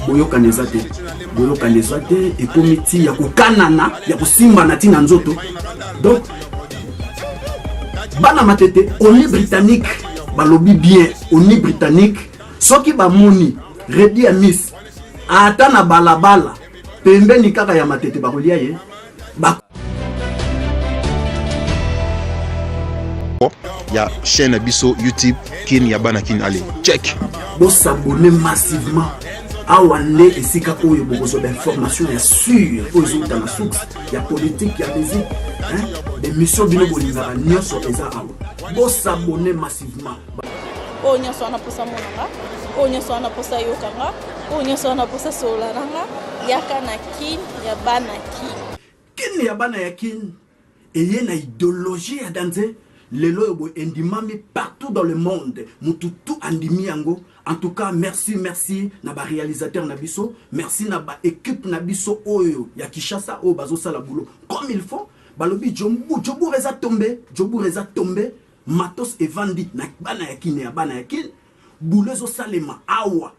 Boyokani eza te, boyokani eza te, ekomi ti ya kokanana, ya kosimbana ti na nzoto. Donc bana Matete, ONU britannique balobi bien, ONU britannique soki bamoni Reddy Amisi ata na balabala pembeni kaka ya Matete, bakolia ye ba Ya chaîne na biso YouTube Kin ya bana Kin, allez check. Bos'abonner massivement. Awa nde esika oyo bokozwa bainformation ya sur oyo ezouta na source ya politique, ya musique, émission bino bolingaka nyonso eza awa. Bos'abonner massivement. Oyo nyonso wana mposa monanga, oyo nyonso wana mposa yokanga, oyo nyonso wana mposa solola nanga, yaka na Kin ya bana Kin. Kin ya bana ya Kin eye na idéologie ya danze. Lelo oyo boye endimami partout dans le monde, mutu tu andimi yango. En tout cas, merci, merci na baréalisateur na biso, merci na baéquipe na biso oyo ya Kinshasa oyo bazosala boulot comme il faut. Balobi Jobour eza tombe, Jobour eza tombe, matos evandi na bana ya Kine ya bana ya Kine. Boulot ezosalema awa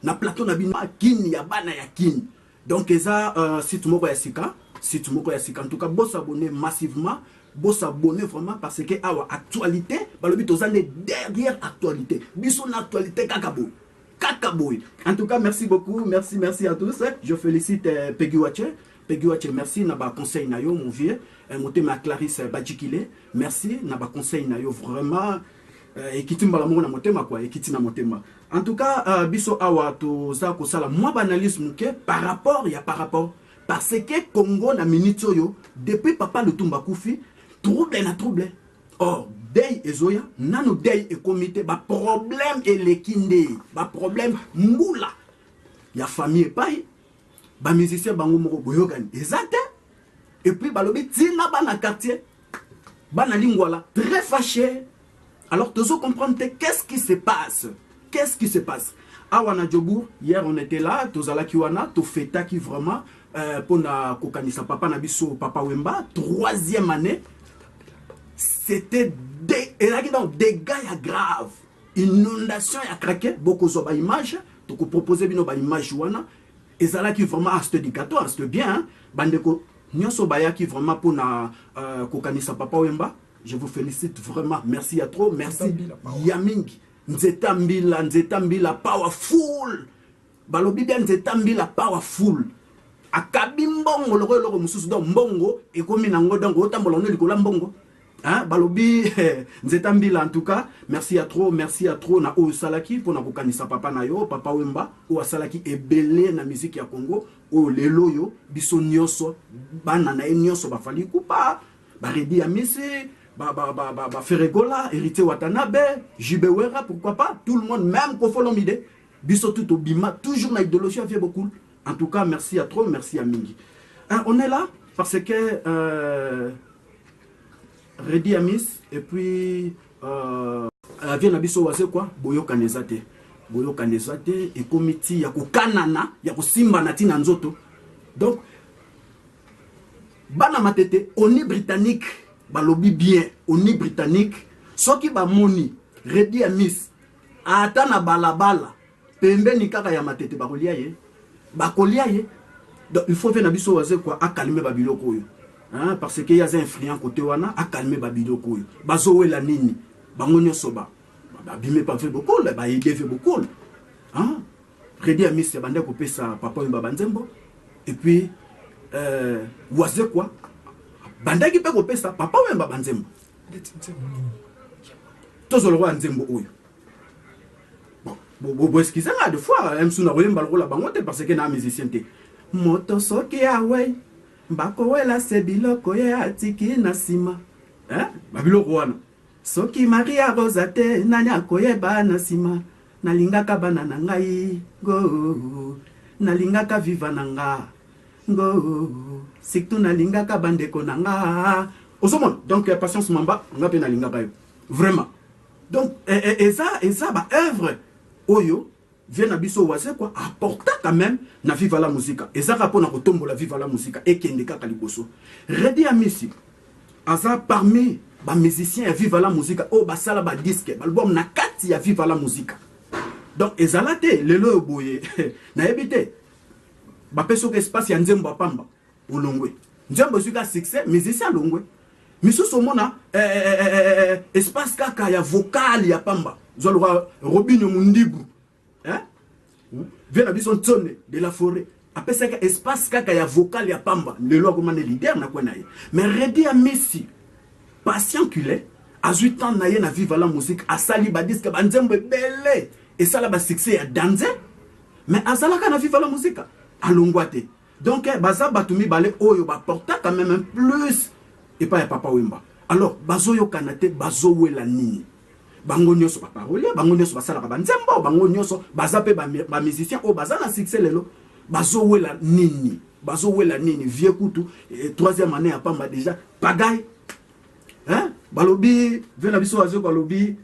na plateau na bino Kine ya bana ya Kine. Donc eza site moko ya sika, site moko ya sika. En tout cas, bos'abonner massivement, bos'abonner vraiment, parce que awa actualité, balobi toza nde derrière actualité, biso na actualité kaka boye, kaka boye. En tout cas, merci beaucoup, merci, merci à tous. Je félicite Peggy Watche, Peggy Watche, merci na baconseil na yo, mon vieux motema ya Clarisse Bajikile. Merci na baconseil na yo vraiment, ekiti mbala moko na motema quoi, ekiti na motema. En tout cas, biso awa toza kosala mwa baanalyse moke par rapport ya par rapport, parce que Congo na minute oyo, depuis papa Lutumba kufi, trouble na trouble. Or deuil ezoya nanu, deuil ekomi te, baproblème eleki nde baproblème. Mbula ya famille epai bamusicien bango moko, boyokani eza te. Et puis balobi ntina bana quartier, bana Lingwala très fâché. Alors tozo comprendre te qu'est-ce qui se passe, qu'est-ce qui se passe awa na Jobourg. Hier on était là, tozalaki wana, tofetaki vraiment mpona kokanisa papa na biso papa Wemba, troisième année. C'était ezalaki donc dégâts ya grave, inondation ya craqué. Bokozwa baimage, tokopropose bino baimage wana. Ezalaki vraiment, ah, c'était du gâteau, c'était bien, hein? Bandeko nyonso bayaki vraiment mpona kokanisa papa Wemba, je vous félicite vraiment, merci ya trop, merci ya mingi. Nzeta mbila, nzeta mbila powerful, balobi bien, nzeta mbila powerful akabi mbongo lokola eloko mosusu. Donc mbongo ekomi nango, donc otambola ngo likolo ya mbongo, hein? Balobi nzeta mbila. En tout cas, merci ya trop, merci ya trop na oyo osalaki mpona kokanisa papa na yo papa Wemba, oyo asalaki ebele na musique ya Congo, oyo lelo oyo biso nyonso bana na ye nyonso, baFally Ipupa, baReddy Amisi, baFerre Gola, Héritier Watanabe, JB, Werra, pourquoi pas tout le monde, même Koffi Olomide, biso tout tobima toujours na idéologie ya vieux Bokul. En tout cas, merci à trop, merci à mingi. Hein, on est là parce que Reddy Amis et puis vieux na biso Wazekwa, boyokani eza te, boyokani eza te, ekomi ti ya kokanana, ya kosimbana ti na nzoto. Donc bana Matete, ONU britannique balobi bien, ONU britannique soki bamoni Reddy Amis ata na balabala pembeni kaka ya Matete, bakolia ye, bakolia ye. Donc il faut vieux na biso Wazekwa acalmer babiloko oyo, hein, parce que ye aza influent côté wana, acalmer babiloko oyo. Bazowela nini? Bango nyonso babime pa vieux Bokul, baaider vieux Bokul, hein? Reddy Amisi abandi kopesa papa oyo banzembo, et puis Wazekwa bandaki mpe kopesa papa Wemba banzembo. Tozwa lokola nzembo oyo. Bon, boexcuser nga, des fois mosusu na koyemba lokola bango te parce que na musicien te. Moto soki awei, bakowela se biloko ye atiki na nsima, eh? Babiloko wana, soki Maria Rosa te, nani akoyeba na nsima? Nalingaka bana na ngai ngo, nalingaka viva na nga ngo, surtout nalingaka bandeko na nga. Ozomona? Donc Patience Mamba, nga mpe nalingaka yo vraiment. Donc eza baœuvre oyo vieux na biso Wazekwa apporta quand même na Viva la Musica. Ezaka mpona kotombola Viva la Musica ekende kaka liboso. Reddy Amisi aza parmi bamusicien ya Viva la Musica oyo basala badisque, baalbum na kati ya Viva la Musica. Donc ezala te lelo oyo boye, nayebi te, bapesi oka espace ya nzembo ya pamba, olongwe. Nzembo ezwi ka succès, musicien alongwe. Misusu omona espace kaka ya vocal ya pamba, zwa lokola Robinio Mundibu, eh? Vieux na biso Ntsone de la Forêt apesaka espace kaka ya vocal ya pamba, lelo akoma ne leader na kwe na ye. Mais Reddy Amisi, patient qu'il est, azwi temps na ye na Viva la Musique, asali badisques, banzembo ebele esala basuccès ya danze, mais azalaka na Viva la Musique, alongwa te. Donc baza bato mibale oyo baporta quand même un plus epai ya Papa Wemba. Alors bazoyokana te, bazowela nini? Bango nyonso baparolier, bango nyonso basalaka banzembo, bango nyonso baza mpe bamusicien oyo baza na succès. Lelo bazowela nini? Bazowela nini? Vieux kutu troisième année ya pamba déjà pagaille, hein? Balobi vieux na biso azoko alobi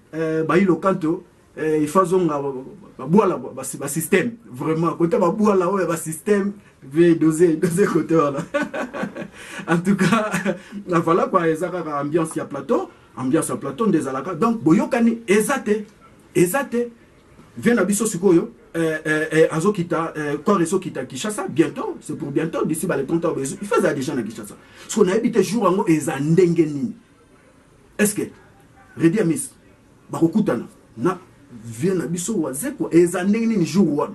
bayilo kanto il faut azonga babwala basystème. Vraiment côté babwala oyo ya basystème, vieux dosé dosé côté wana. En tout cas, voilà quoi, eza kaka ambiance ya plateau, ambiance ya plateau nde ezalaka. Donc boyokani eza te, eza te. Vieux na biso sikoyo azokita, corps ezokita Kinshasa bientôt, c'est pour bientôt, d'ici ba le 30 heures il faut ezala déjà na Kinshasa. Soki nayebi te jour yango eza ndenge nini, est ce que Reddy Amisi bakokutana na vieux na biso Wazekwa, eza ndenge nini jour wana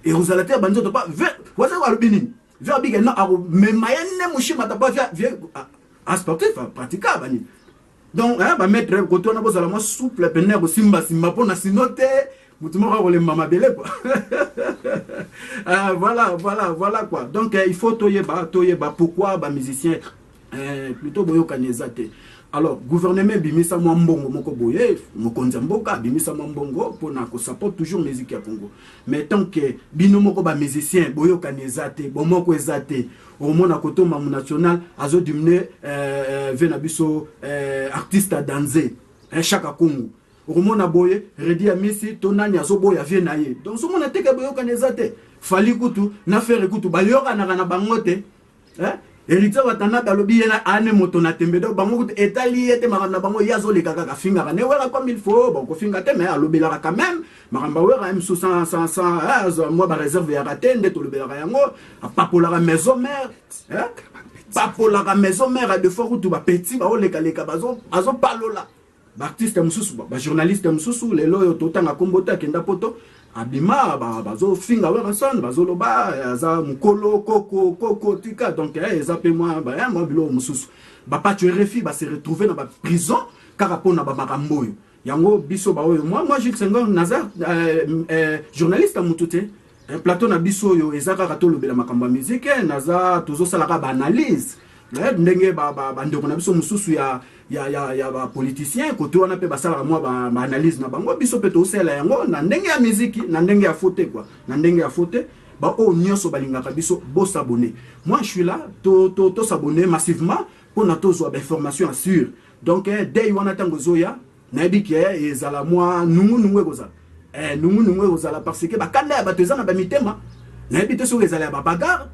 ekozala te ya banzoto pa Wazekwa alobi nini? Vieux abike no akomema ye nde moshimata pa vieux a sportif pratika banini. Donc bamaître kote wana bozala mwa souple pene ya kosimbasimba mpona sino te motu moko akolemba mabele quoi. Voilà, voilà, voilà quoi. Donc il faut toyeba pourquoi bamusicien plutôt boyokani eza te. Alors gouvernement ebimisa mwa mbongo moko boye, mokonzi ya mboka abimisa mwa mbongo mpona kosupport toujours musique ya Congo, mais tant que bino moko bamusicien boyokani eza te, bomoko eza te, omona kotomba national azodiminuer vieux na biso artiste adanze Chaka Congo, okomona boye Reddy Amisi to nani azoboya vieux na ye. Donc ozomona teke boyokani eza te. Fally kutu na Ferre kutu bayokanaka na bango te, eh? Héritier Watanabe alobi ye na ane moto na tembe. Donc bango kutu etali ye te, makambo na bango, ye azoleka kaka afingaka ne Wera comme il faut. Bon, kofinga te, mais alobelaka quand même makambo awera ye mosusu sans mwa baréserve yaka te. Nde tolobelaka yango, apapolaka Maison Mère, papolaka Maison Mère de fois kutu bapeti baolekaleka azopalola baartiste mosusu, bajournaliste mosusu. Lelo oyo totanga nkombo te, akenda poto, abima, bazofinga Werrason, bazoloba aza mokolo koko koko tika. Donc eza mpe mwa biloko mosusu. Bapacho RFI base retrouve na baprison kaka mpona bamakambo oyo. Yango biso baoyo, moi Jules Senghor, naza journaliste ya motu te. Plateau na biso oyo eza kaka tolobela makambo ya musique, naza tozosalaka baanalyse ndenge bandeko na biso mosusu ya bapoliticien kote wana mpe basalaka mwa baanalyse na bango. Biso mpe tosala yango na ndenge ya miziki, na ndenge ya faute quoi, na ndenge ya faute. Baoyo nyonso balingaka biso, bosabonner. Moi je suis là, tosabonner massivement mpona tozwa bainformation ya sûr. Donc dei wana ntango ezoya, nayebi ke ezala mwa nungunungu, ekozala nungunungu, ekozala parce que bakanda ya bato eza na bamitema. Nayebi te soki ezala ya babagarre.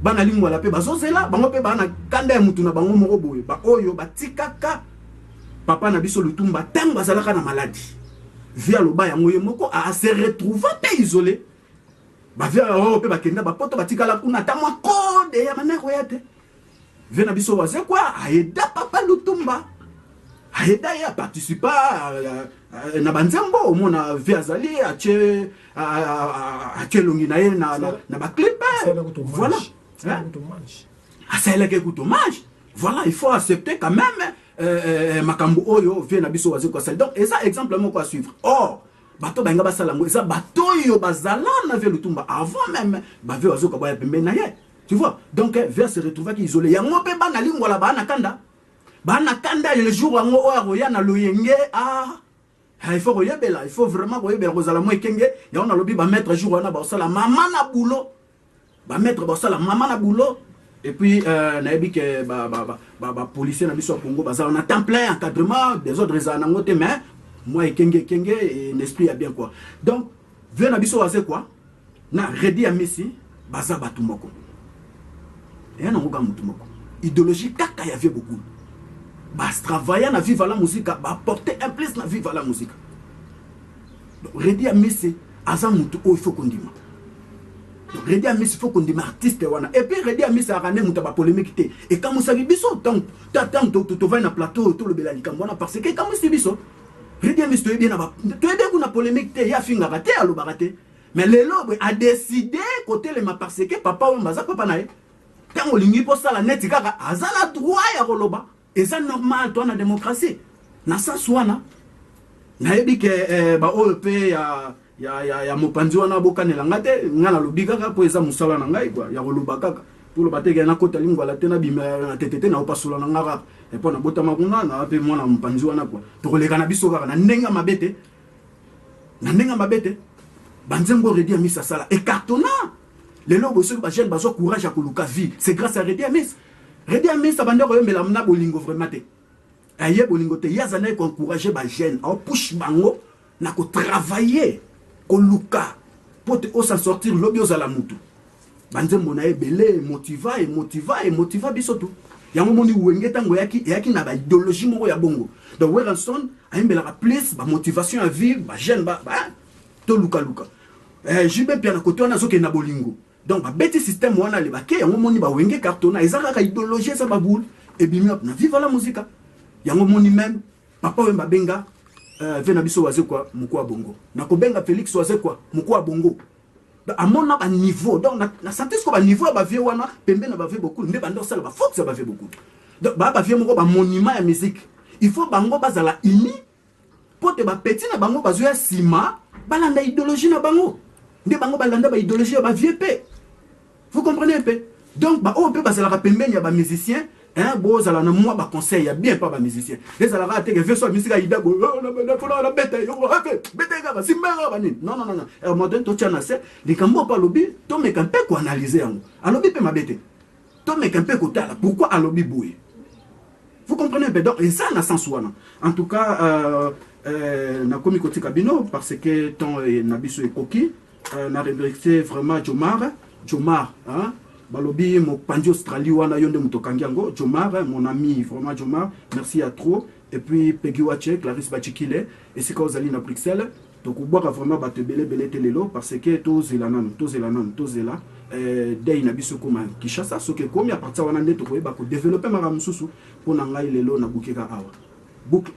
Bana Lingwala mpe bazozela, bango mpe baa na kanda ya mutu na bango moko boye, baoyo batikaka papa na biso Lutumba ntango azalaka na maladi. Vieux aloba yango ye moko, ase retrouva mpe isolé. Bavieux oyo mpe bakenda bapoto, batikala kuna, ata mwa kode ya maneko ya te. Vieux na biso Wazekwa aida papa Lutumba, aida ye, aparticipa na banzembo. Omona vieux azali atie elongi na ye na baclip, voilà, asalelaki kutu hommage. Voilà, il faut accepter quand même makambo oyo vieux na biso Wazekwa asali. Donc eza exemple moko à suivre. Or bato balinga basala yango eza bato oyo bazala na vieux Lutumba avant même bavieux Wazekwa baya pembeni na ye, tu vois. Donc vieux se retrouvaki isolé. Yango mpe bana Lingwala baa na kanda, baa na kanda. Le jour yango oyo akoya na loyenge, ah, il faut koyebela, il faut vraiment koyebela, kozala mwa ekenge. Yango nalobi bamaître jour wana baosala mama na boulot, bamaître baosala mama na boulot. Et puis nayebi ke bapolicier na biso ya Congo baza na temps plein, encadrement désordre ezala nango te, mais mwa ekenge ekenge, un esprit ya bien quoi. Donc vieux na biso Wazekwa na Reddy Amisi baza bato moko, eya nango kaka motu moko, idéologie kaka ya vieux Bokulu. Batravailla na Viva la Musique, baporte un plus na Viva la Musique. Donc Reddy Amisi aza mutu oyo il faut kondima. Donc Reddy Amisi, faut kondima artiste wana. Et puis Reddy Amisi azalaka nde moto ya bapolémique te. Ekamusaki biso ntango tovandi na plateau, tolobela likambo wana, parce que ekamusi biso. Reddy Amisi, toyebi na toyebi kuna polémique te, ye afingaka te, alobaka te. Mais lelo boye adécider kotelema parce que Papa Wemba aza papa na ye. Ntango olingi mposala neti kaka aza na droit ya koloba, eza normal to na démocratie. Na sens wana, nayebi ke baoyo mpe ya mopanzi wana bokanela nga te. Nga nalobi kaka mpo eza mosala na ngai kwa ya koloba kaka. Toloba te ke nakota lingwala te, nabima na tete te, naopasola na nga kaka mpo nabotama kuna, na mpe mwana mopanzi wana kwa. Tokoleka na biso kaka na ndenge ya mabe te, na ndenge ya mabe te. Banzembo Reddy Amisi asala ecartonna. Lelo boye, soki bajeune bazwa courage ya koluka vie, c'est grâce à Reddy Amisi. Reddy Amisi abandi koyembela na bolingo vraiment te, aye bolingo te. Ye azalaki koencourager bajeune, aopush bango na kotravailler, koluka mpo te osa sortir lobi, ozala mutu. Banzembo na ye ebele emotiva, emotiva, emotiva biso tu. Yango moni Wenge ntango eyaki, eyaki na baidéologie moko ya bongo. Donc Werrason ayembelaka plus bamotivation ya vie, bajeune ba, ba, tolukaluka. JB Mpiana kote wana azokende na bolingo. Donc babeti système wana le bake. Yango moni bawenge cartonna, eza kaka idéologie, eza baboule ebimi na Viva la Musica. Yango moni même Papa Oyo babenga ve na biso Wazekwa moko ya bongo, nakobenga Félix Wazekwa moko ya bongo. Amona baniveau. Donc na santi siko baniveau ya bavieux wana pembe na bavieux Bokulu nde banda osala baforce ya bavieux Bokulu. Donc baa bavieux moko bamonument ya musique, il faut bango bazala uni mpo te bapetits na bango bazoya nsima balanda idéologie na bango nde bango balanda baidéologie ya bavieux mpe. Vous comprenez mpe? Donc baoyo mpe bazalaka pembeni ya bamusicien, hein, bozala na mwa baconseil ya bien mpa bamusicien. Ezalaka teke vieux so amisika ida nabeta beta kaka simba banini. Non, non, non, non, modèle totia na se likambo mpo alobi, tomeka mpe koanalyser yango. Alobi mpe mabe te, tomeka mpe kotala pourquoi alobi boye. Vous comprenez mpe? Donc eza na sens wana. En tout cas, nakomi kotika bino parce que temps na biso ekoki. Na remercier vraiment Jomar, Jomar, hein? Balobi mopanzi Australie wana, yo nde moto okangi yango. Jomar, mon ami, vraiment Jomar, merci à trop. Et puis Peggy Wache, Clarisse Bachikile, esika ozali na Bruxelles. Tokobwaka vraiment bato ebele ebele te lelo parce que tozela nanu, tozela nanu, tozela dei na biso ekóma Kinshasa. Soki ekómi, à partir wana nde tokoyeba kodévelopper makambo mosusu. Mpo na ngai lelo nabukeka awa boucle.